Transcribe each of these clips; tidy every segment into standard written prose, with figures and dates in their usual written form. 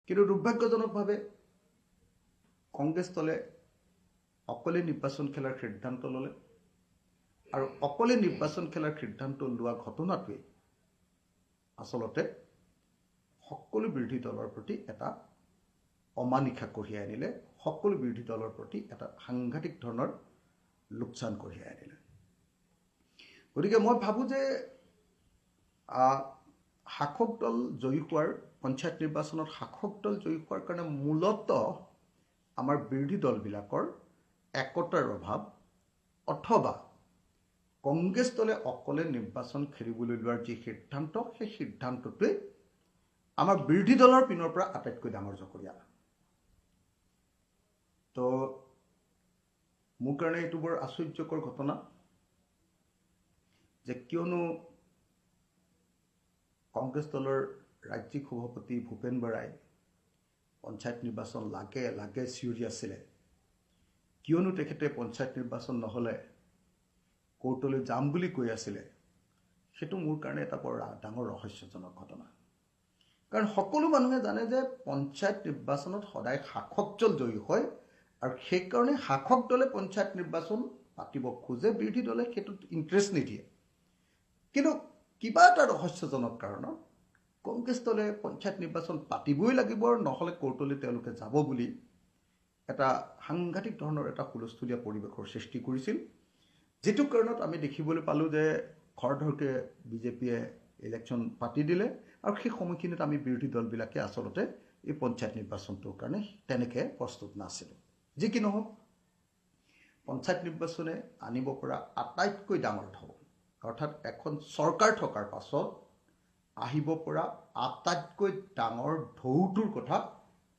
কিন্তু দুৰ্ভাগ্যজনকভাৱে কংগ্ৰেছ দলে অকলে নিৰ্বাচন খেলাৰ সিদ্ধান্ত ল'লে আৰু অকলে নিৰ্বাচন খেলাৰ সিদ্ধান্ত লোৱা ঘটনাটোৱে আচলতে সকলো বিৰোধী দলৰ প্ৰতি এটা অমানিশা কঢ়িয়াই আনিলে, সকলো বিৰোধী দলৰ প্ৰতি এটা সাংঘাতিক ধৰণৰ লোকচান কঢ়িয়াই আনিলে। গতিকে মই ভাবোঁ যে শাসক দল জয়ী হোৱাৰ, পঞ্চায়ত নিৰ্বাচনত শাসক দল জয়ী হোৱাৰ কাৰণে মূলতঃ আমাৰ বিৰোধী দলবিলাকৰ একতাৰ অভাৱ অথবা কংগ্ৰেছ দলে অকলে নিৰ্বাচন খেলিবলৈ লোৱাৰ যি সিদ্ধান্ত, সেই সিদ্ধান্তটোৱে আমাৰ বিৰোধী দলৰ পিনৰ পৰা আটাইতকৈ ডাঙৰ জকৰীয়া। তো মোৰ কাৰণে এইটো বৰ আশ্চৰ্যকৰ ঘটনা যে কিয়নো কংগ্ৰেছ দলৰ ৰাজ্যিক সভাপতি ভূপেন বৰাই পঞ্চায়ত নিৰ্বাচন লাগে লাগে চিঞৰি আছিলে, কিয়নো তেখেতে পঞ্চায়ত নিৰ্বাচন নহ'লে কোৰ্টলৈ যাম বুলি কৈ আছিলে, সেইটো মোৰ কাৰণে এটা বৰ ডাঙৰ ৰহস্যজনক ঘটনা। কাৰণ সকলো মানুহে জানে যে পঞ্চায়ত নিৰ্বাচনত সদায় শাসক দল জয়ী হয় আৰু সেইকাৰণে শাসক দলে পঞ্চায়ত নিৰ্বাচন পাতিব খোজে, বিৰোধী দলে সেইটোত ইণ্টাৰেষ্ট নিদিয়ে। কিন্তু কিবা এটা ৰহস্যজনক কাৰণত কংগ্ৰেছ দলে পঞ্চায়ত নিৰ্বাচন পাতিবই লাগিব আৰু নহ'লে কোৰ্টলৈ তেওঁলোকে যাব বুলি এটা সাংঘাতিক ধৰণৰ এটা হুলস্থুলীয়া পৰিৱেশৰ সৃষ্টি কৰিছিল, যিটো কাৰণত আমি দেখিবলৈ পালোঁ যে খৰধৰকৈ বিজেপিয়ে ইলেকশ্যন পাতি দিলে আৰু সেই সময়খিনিত আমি বিৰোধী দলবিলাকে আচলতে এই পঞ্চায়ত নিৰ্বাচনটোৰ কাৰণে তেনেকৈ প্ৰস্তুত নাছিলোঁ। যি কি নহওক, পঞ্চায়ত নিৰ্বাচনে আনিব পৰা আটাইতকৈ ডাঙৰ ঢৌ, অৰ্থাৎ এখন চৰকাৰ থকাৰ পাছত আহিব পৰা আটাইতকৈ ডাঙৰ ঢৌটোৰ কথা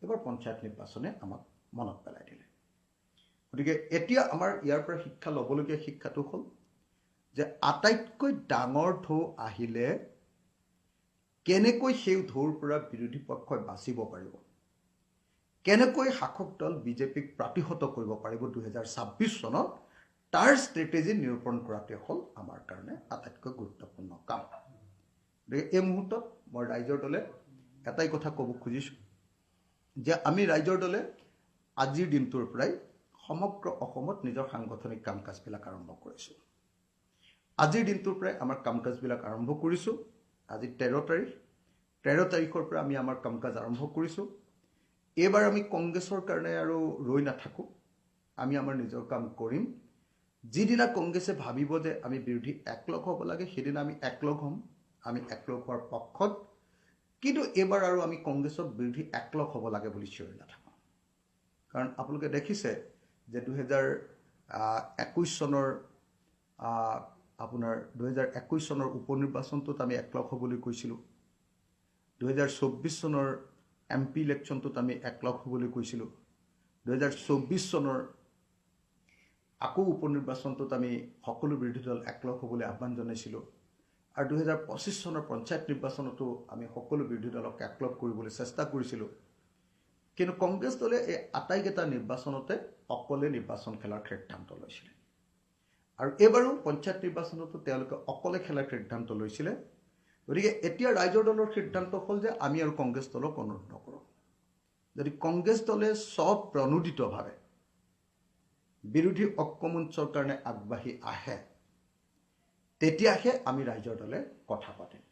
এইবাৰ পঞ্চায়ত নিৰ্বাচনে আমাক মনত পেলাই দিলে। গতিকে এতিয়া আমাৰ ইয়াৰ পৰা শিক্ষা ল'বলগীয়া শিক্ষাটো হ'ল যে আটাইতকৈ ডাঙৰ ঢৌ আহিলে কেনেকৈ সেই ঢৌৰ পৰা বিৰোধী পক্ষই বাচিব পাৰিব, কেনেকৈ শাসক দল বিজেপিক প্ৰতিহত কৰিব পাৰিব 2026 চনত, তাৰ ষ্ট্ৰেটেজি নিৰূপণ কৰাটোৱে হ'ল আমাৰ কাৰণে আটাইতকৈ গুৰুত্বপূৰ্ণ কাম। গতিকে এই মুহূৰ্তত মই ৰাইজৰ দলে এটাই কথা ক'ব খুজিছোঁ যে আমি ৰাইজৰ দলে আজিৰ দিনটোৰ পৰাই সমগ্ৰ অসমত নিজৰ সাংগঠনিক কাম কাজবিলাক আৰম্ভ কৰিছোঁ। আজিৰ দিনটোৰ পৰাই আমাৰ কাম কাজবিলাক আৰম্ভ কৰিছোঁ। আজি 13 তাৰিখ, 13 তাৰিখৰ পৰা আমি আমাৰ কাম কাজ আৰম্ভ কৰিছোঁ। এইবাৰ আমি কংগ্ৰেছৰ কাৰণে আৰু ৰৈ নাথাকোঁ, আমি আমাৰ নিজৰ কাম কৰিম। যিদিনা কংগ্ৰেছে ভাবিব যে আমি বিৰোধী একলগ হ'ব লাগে, সেইদিনা আমি একলগ হ'ম, আমি একলগ হোৱাৰ পক্ষত। কিন্তু এইবাৰ আৰু আমি কংগ্ৰেছক বিৰোধী একলগ হ'ব লাগে বুলি চিঞৰি নাথাকোঁ। কাৰণ আপোনালোকে দেখিছে যে 2021 চনৰ আপোনাৰ 2021 চনৰ উপ নিৰ্বাচনটোত আমি একলগ হ'বলৈ কৈছিলোঁ, 2024 চনৰ এম পি ইলেকশ্যনটোত আমি একলগ হ'বলৈ কৈছিলোঁ, 2024 চনৰ আকৌ উপ নিৰ্বাচনটোত আমি সকলো বিৰোধী দল একলগ হ'বলৈ আহ্বান জনাইছিলোঁ আৰু 2025 চনৰ পঞ্চায়ত নিৰ্বাচনতো আমি সকলো বিৰোধী দলক একলগ কৰিবলৈ চেষ্টা কৰিছিলোঁ। কিন্তু কংগ্ৰেছ দলে এই আটাইকেইটা নিৰ্বাচনতে অকলে নিৰ্বাচন খেলাৰ সিদ্ধান্ত লৈছিলে আৰু এইবাৰো পঞ্চায়ত নিৰ্বাচনতো তেওঁলোকে অকলে খেলাৰ সিদ্ধান্ত লৈছিলে। গতিকে এতিয়া ৰাইজৰ দলৰ সিদ্ধান্ত হ'ল যে আমি আৰু কংগ্ৰেছ দলক অনুৰোধ নকৰোঁ। যদি কংগ্ৰেছ দলে স্বপ্ৰণোদিতভাৱে বিৰোধী ঐক্যমঞ্চৰ কাৰণে আগবাঢ়ি আহে, তেতিয়াহে আমি ৰাইজৰ দলে কথা পাতিম।